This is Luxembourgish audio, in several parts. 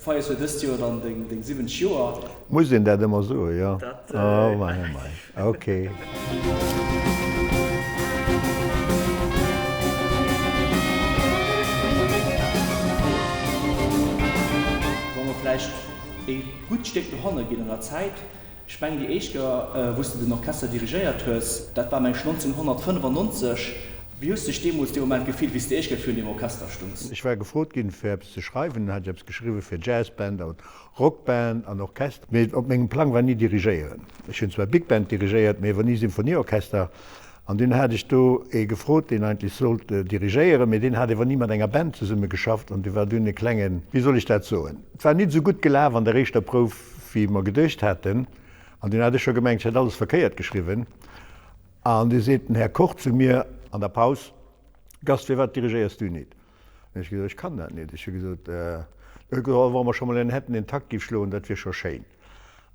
Feiers jo dëst Joer dann deng 70 Joer. Muss een dat ëmmer soen, jo? Oh mei, oh mei, ok. Wa mer vläicht ee gutt Stéck no hanne ginn an der Zäit, ech mengen déi éischt Kéier wou s de den Orchester dirigéiert hues, dat war meng ech 1995. Wéi hues de dech deemools dee Moment gefillt, wéi s de déi éischt Kéier virun deem Orchester stungs? Ech war gefrot ginn, fir eppes ze schreiwen. Dunn hat ech eppes geschriwwe fir Jazzband an Rockband an Orchester. Mee op mengem Plang war ni dirigéieren. Ech hunn zwar Big Band dirigéiert, mee awer ni Symphonieorchester. An dunn hat ech do ee gefrot, deen eigentlech sollt dirigéieren, mee deen hat ewer ni mat enger Band zesumme geschafft an du war dunn e klengen, wéi soll ech dat soen, et war nit esou gutt gelaf an der éischter Prouf, wéi mer geduecht haten. An dunn hat ech scho gemengt, ech hätt alles verkéiert geschriwwen. An du seet den Här Koch zu mir an der Paus, Gast, firwat dirigéiers du nit? An ech gesot, ech kann dat nit. Ech hu gesot, oh, wa mer scho mol en hätten, deen Takt géif schloen, dat wier scho schéin.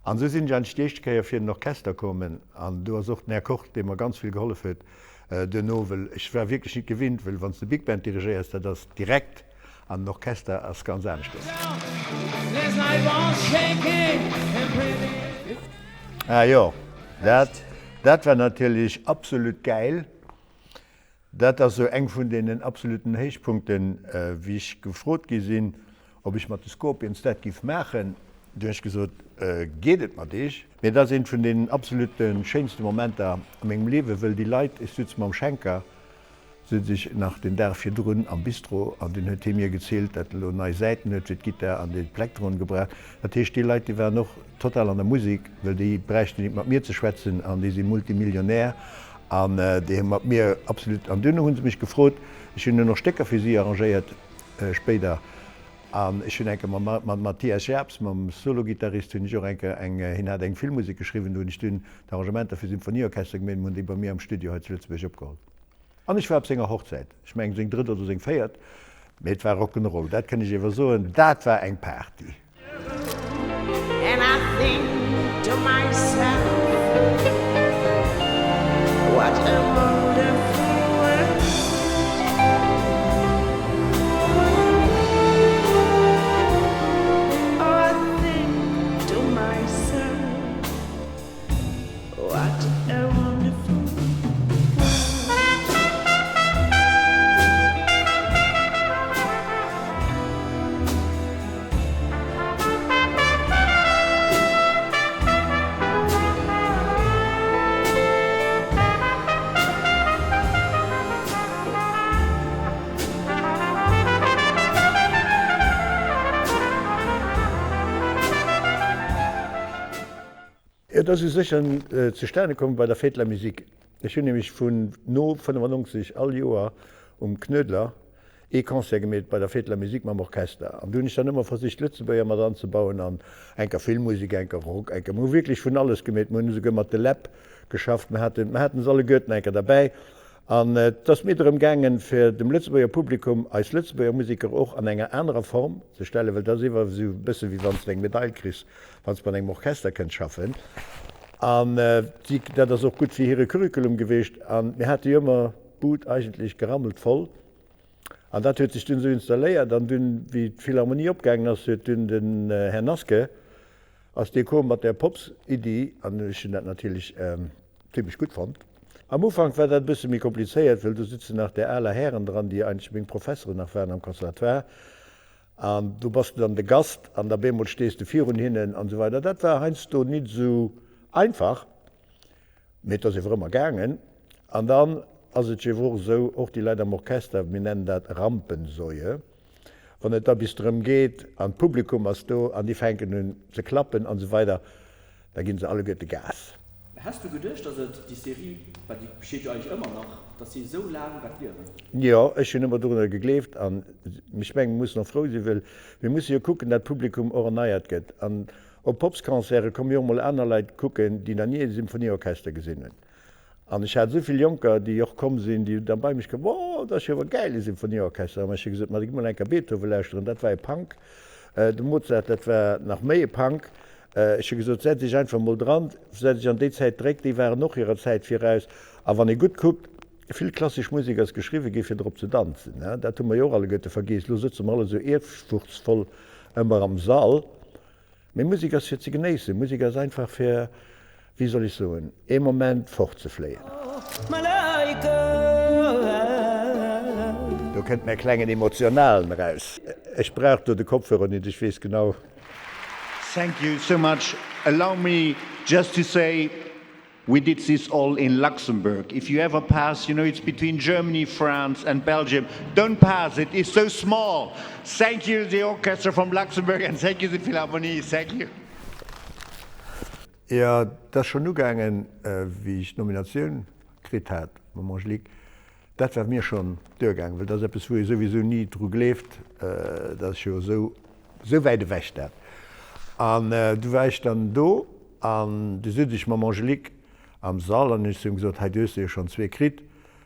An esou sinn ech eigentlech déi éischte Kéier fir den Orchester kommen. An do ass och den Här Koch, dee mer ganz vill gehollef huet duerno, well ech war wierklech nit gewinnt, well wann s de Big Band dirigéiers, dat ass direkt, an den Orchester ass ganz aneschters. Ah jo, dat, dat war natierlech absolut gäil. Dat ass esou eng vun deenen absoluten Héichpunkten, wéi ech gefrot gi sinn, ob ech mat de Scorpions dat giff maachen. Du hunn ech gesot, Geet et mat Iech? Mee dat ass eent vun deenen absolute schéinste Momenter a mengem Liewen, wëll déi Leit, ech sutz mam Schenker, sutz ech nach den Dag virdrun am Bistro an dunn huet hie mir gezielt, dat en elo nei Säiten huet fir d'Gittar an dee Plektron gebraucht. Dat heescht, déi Leit, déi waren och total an der Musek, wëll déi bräichten nit mat mir ze schwätzen an déi si Multimillionär An déi hu mat mir absolut, an duerno hu se mech gefrot, ech hunn dunn och Stécker fir si arrangéiert spéider, an ech hunn eng Kéier mam Matthias Jabs, mam Solo-Gittarist, hunn ech och eng Kéier eng, hien hat eng Filmmusek geschriwwen, do hunn ech dunn d'Arrangementer fir Symphonieorchester gemeet, mir hunn déi bei mir am Studio hei zu Lëtzebuerg opgeholl. An ech war op senger Hochzäit, ech mengen seng drëtt oder seng véiert, mee et war Rock'n'Roll, dat kënn ech iewer soen, dat war eng Party. Et ass u sech zustane komm bei der Fête de la Musique. Ech hunn nämlech vun no 95 all Joer um Knuedler ee Concert gemeet bei der Fête de la Musique mam Orchester. An do hunn ech dann ëmmer versicht Lëtzebuerger mat anzebauen an enker Filmmusek, enker Rock, enker, mer hu wierklech vun alles gemeet. Mer hunn esouguer mat de Läb geschafft, mer haten, mer haten se alleguerten enker derbäi. An et ass mir drëm gaangen, fir dem Lëtzebuerger Publikum eis Lëtzebuerger Museker och an enger anerer Form ze stellen, well dat ass iwwer esou e bësse wéi wann s de eng Medail kriss, wann s de mat engem Orchester kënns schaffen. An si, dat ass och gutt fir hire Curriculum gewiescht. An mir hate jo ëmmer d'Bud eigentlech gerammelt voll. An dat huet sech dunn esou installéiert. An dunn, wéi d'Philharmonie opgaangen ass, huet dunn den Här Naske, ass dee komm mat där Pops-Iddi. An ech hunn dat natierlech zimmlech gutt fonnt. Am Ufank war dat e bësse méi komplizéiert, well do sitzen nach där aler Hären dran, déi eigentlech meng Professeren nach waren am Conservatoire. An do bass de dann de Gast an da bemol stees de virun hinnen an esou weider. Dat war heiansdo nit esou einfach, mee et ass ewer ëmmer gaangen. An dann ass et jo ewer och esou, och déi Leit am Orchester, mir nennen dat Rampensäue, wann et da bis drëm geet an d'Publikum ass do an déi fänken un ze klappen an esou weider, Da ginn se alleguerte Gas. Mä häss du geduecht, dass et déi Serie, well déi besteet jo eigentlech ëmmer nach, dass si esou laang wäert liewen? Jo, ech hunn ëmmer dorunner gegleeft an ech mengen, mir mussen och frou sinn, well mir musse jo kucken, dat d'Publikum och erneiert gëtt. An op Popsconcerte komme jo och mol aner Leit kucken, déi nach ni e Symphonieorchester gesinn hunn. An ech hat esou vill Jonker, déi och komm sinn, déi da bei mech komm, Oh, dat ass jo awer gäil, e Symphonieorchester. An ech hu gesot, Ma da gi mol eng Kéier Beethoven lauschteren, dat war e Punk. De Mozart, dat war nach méi e Punk. Ech hu gesot, Setz iech einfach mol dran, setz iech an déi Zäit dréck, déi waren och hirer Zäit viraus. A wann ee gutt kuckt, vill klassesch Musek ass geschriwwe gi fir drop ze danzen. Dat hu mer jo och alleguerte vergeess. Elo sëtze mer all esou ehrfurchtsvoll. Ëmmer am Sall. Mee Musek ass fir ze genéissen. Musek ass einfach fir, wéi soll ech soen, ee Moment fortzefléien. Do kënnt mäi klengen Emotionalen eraus. Ech brauch do de Kopfhörer nit, ech weess genau. Thank you so much. Allow me just to say We did this all in Luxembourg. If you ever pass, you know it's between Germany, France and Belgium. Don't pass, it is so small. Thank you the orchestra from Luxembourg and thank you the Philharmonie. Thank you. Jo, et ass schonn ugaangen, wéi ech d'Nominatioun kritt hat mam Angélique. Dat war mir schonn duergaangen, well dat ass eppes, wou ee souwisou ni dru gleeft, dat ass jo esou, esou wäit ewech dat. An du war ech dann do An du sutz ech mam Angélique am Sall an hunn ech zu him gesot, Hei, du hues der jo schonn zwee kritt,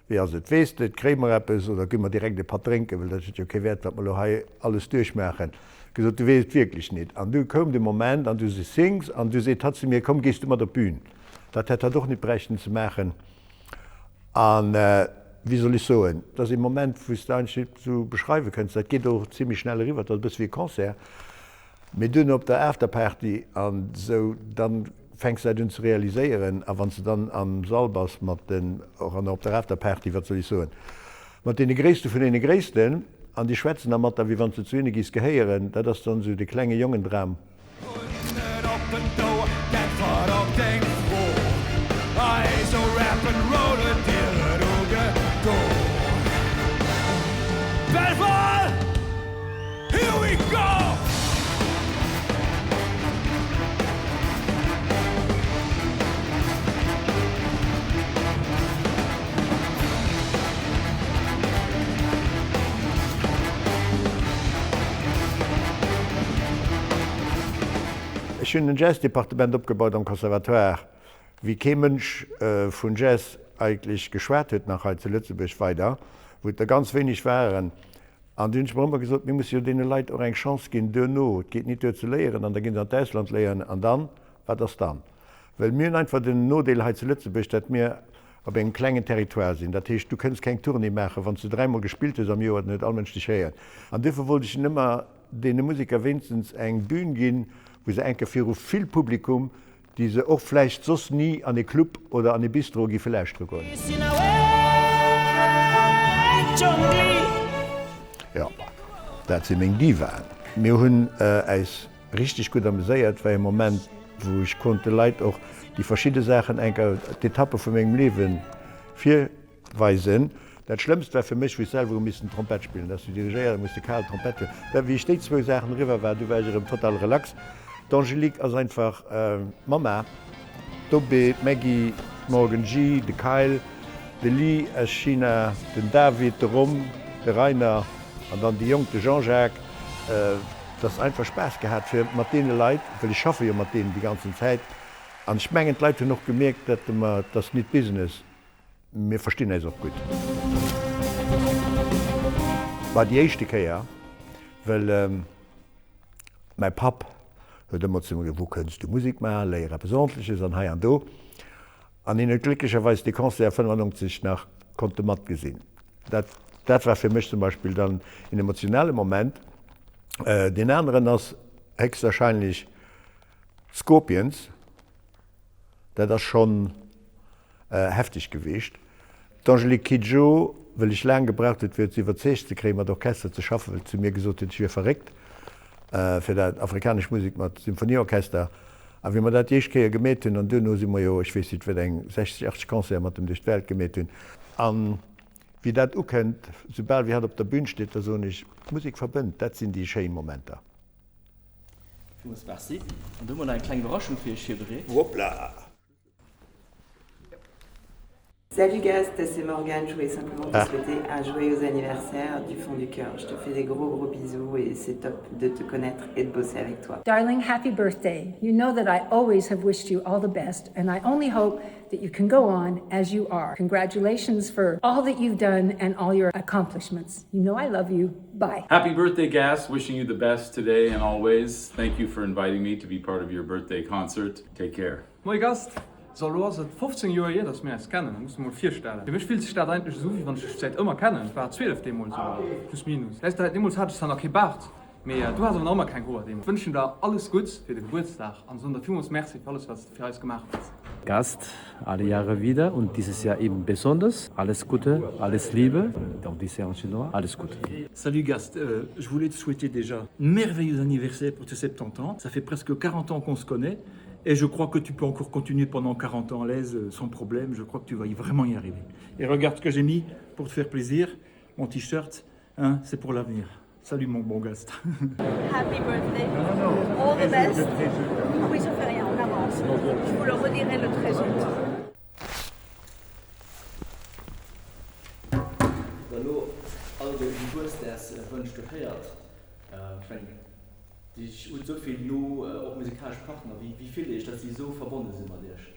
wéi ass et, weess de et, kréie mer eppes oder gi mer direkt e Patt drénken, well dat huet jo kee Wäert, wat mer elo hei alles duerchmaachen. Gesot, Du weess et wierklech nit. An du koum de Moment an du se sings an du seet hatt zu mir, Komm, gees du mat op d'Bün. Dat hätt hatt och nit bräichten ze maachen. An wéi soll ech soen, et ass ee Moment, wou s de eigentlech nit esou beschreiwe kënns, dat geet och zimlech schnell eriwwer, dat ass e bësse wéi e Concert. Mee duerno op der Afterparty an esou, dann fänks de dat un ze realiséieren. A wann s de dann am Sall bass mat den, och an op der Afterparty, wat soll ech soen, mat deene Gréisste vun deene Gréissten, an déi schwätzen da mat der, wéi wann s de zu hinne giss gehéieren, dat ass dann esou de klenge Jongendram. Here we go! Ech hunn en Jazzdepartement opgebaut am Conservatoire, wéi kee Mënsch vun Jazz eigentlech geschwat huet nach hei zu Lëtzebuerg weider, wou et der ganz wéineg waren. An du hunn ech mer ëmmer gesot, mir musse jo deene Leit och eng Chance ginn duerno. Et geet nit duer ze léieren an da ginn se an d'Ausland léieren an dann, wat ass dann? Well mir hunn einfach den Nodeel hei zu Lëtzebuerg, datt mir op engem klengen Territoire sinn. Dat heescht, du kënns keng Tournée maachen, wann s du dräimol gespillt hues am Joer, dann huet all Mënsch dech héieren. An duerfir wollt ech ëmmer deene Museker wéinstens eng Bühn ginn, wou se eng Kéier viru vill Publikum déi se och vläicht soss ni an e Club oder an e Bistro giffe lauschtere goen. Jo, dat si meng Divaen. Mir hunn äis richteg gutt ameséiert. War e Moment, wou ech konnt de Leit och déi verschidde Saachen enker, d'Etappe vu mengem Liewe vir. Weisen. Dat Schlëmmst war fir mech, wou ech selwer hu missen Trompett spillen. Da hues du dirigéiert, da muss de kal Trompett spillen. Da wéi ech déi zwou Saachen eriwwer war, du war ech erëm total relax. D'Angélique ass einfach d'Mamma, d'Obé, d'Maggy, d'Morgan G, de Kyle, de Lee aus China, den David, de Rom, de Rainer an dann déi Jonk, de Jean-Jacques. Et ass einfach Spaass gehat fir mat deene Leit, well ech schaffe jo mat deenen déi ganzen Zäit. An ech mengen d'Leit hunn och gemierkt, datt mer, et ass nit Business. Mir verstinn äis och gutt. War déi éischte Kéier, well mäi Papp huet ëmmer zu mir gesot, Wou kënns du Musek maachen, léier eppes Ordentleches an hei an do. An hien huet glécklecherweis dee Concert 95 nach konnte matgesinn. Dat, dat war fir mech zum Beispill dann een emotionale Moment. Deen aneren ass héchstwahrscheinlech Scorpions. Dat ass schonn hefteg gewiescht. D'Angélique Kidjo, well ech laang gebraucht huet fir ze iwwerzeegt ze kréien mat Orchester ze schaffen, well zu mir gesot huet ech wier verréckt fir dat afrikanesch Musek mat Symphonieorchester. A wéi mer dat déi éischt Kéier gemeet hunn, an duerno si mer jo, ech weess nit wat, eng 60, 80 Concerte mat em duerch d'Welt gemeet hunn, an wéi dat ukënnt, soubal wéi hatt op der Bühn steet, da soen ech, Musek verbënnt, dat sinn déi schéin Momenter. Villmools Merci. An do hu mer nach eng kleng Iwwerraschung fir iech virbereet. Hoppla! Salut Gast, c'est Morgane, je voulais simplement te souhaiter un joyeux anniversaire du fond du cœur. Je te fais des gros gros bisous et c'est top de te connaître et de bosser avec toi. Darling, happy birthday. You know that I always have wished you all the best and I only hope that you can go on as you are. Congratulations for all that you've done and all your accomplishments. You know I love you. Bye. Happy birthday, Gas. Wishing you the best today and always. Thank you for inviting me to be part of your birthday concert. Take care. Moie Gast, so elo ass et 15 Joer hier, dass mir eis kennen, dat muss de mol virstellen. Fir mech fillt sech dat eigentlech esou, wéi wann ech dech säit ëmmer kennen. Ech war 12 deemools, oder plus minus. Läis, deemools hat ech zwar nach kee Baart. Mee du has awer nach ëmmer keng Hoer deemools. Wënschen der alles Gutts fir de Gebuertsdag an soen der villmools Merci fir alles wat s de fir eis gemaach hues. Gast, alle Jahre wieder und dieses Jahr eben besonders. Alles Gute, alles Liebe, dans Chinois, alles Gute. Salut Gast, euh, je voulais te souhaiter déjà merveilleux anniversaire pour tes 70 ans. Ça fait presque 40 ans qu'on se connaît et je crois que tu peux encore continuer pendant 40 ans à l'aise euh, sans problème. Je crois que tu vas y vraiment y arriver. Et regarde ce que j'ai mis pour te faire plaisir, mon t-shirt, hein, c'est pour l'avenir. Salut mon bon gast. Happy birthday. All the best. Oui, ça fait rien, on avance. Je vous le redirai le 13 août. Wann elo all déi Gebuertsdagswënsch do héiert, ech mengen, Dir hutt esou vill no och musikalesch Partner, wéi fillt Dir Iech, datt si esou verbonne si mat Iech?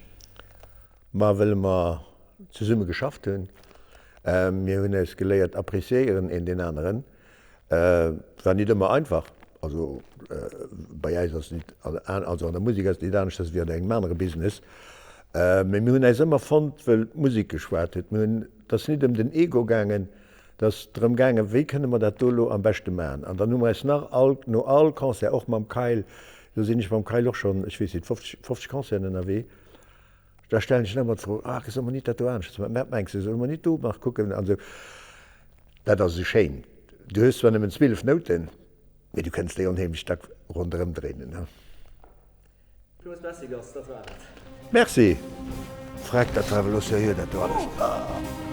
Ma wëll mer zesumme geschafft hunn. Mir hunn eis geléiert appréciéieren een deen aneren. War nit ëmmer einfach. Also bei äis ass et nit, also an der Musek ass et nit aneschters wéi an engem anere Business. Mee mir hunn äis ëmmer fonnt, wëll d'Musek geschwat huet. Mir hunn, et ass nit ëm den Ego gaangen, et ass drëm gaangen, wéi kënne mer dat do elo am beschte maachen. An dann hu mer eis nach all, no all Concert, och mam Kayl, do sinn ech mam Kayl och schonn, ech weess nit, 50, 50 Concerten ënnerwee, Da stellen ech nach ëmmer d'Fro, Ach, solle mer nit dat do aneschters maachen? Wat mengs de, solle mer nit do nach kucken? An esou. Dat ass esou schéin. Du hues zwar nëmmen 12 Nouten, mee du kënns déi onheemlech dack ronderëm dréinen, he. Villmools Merci, Gast, dat war et. Merci! Freck, dat war awer elo seriö, dat do alles. Ah.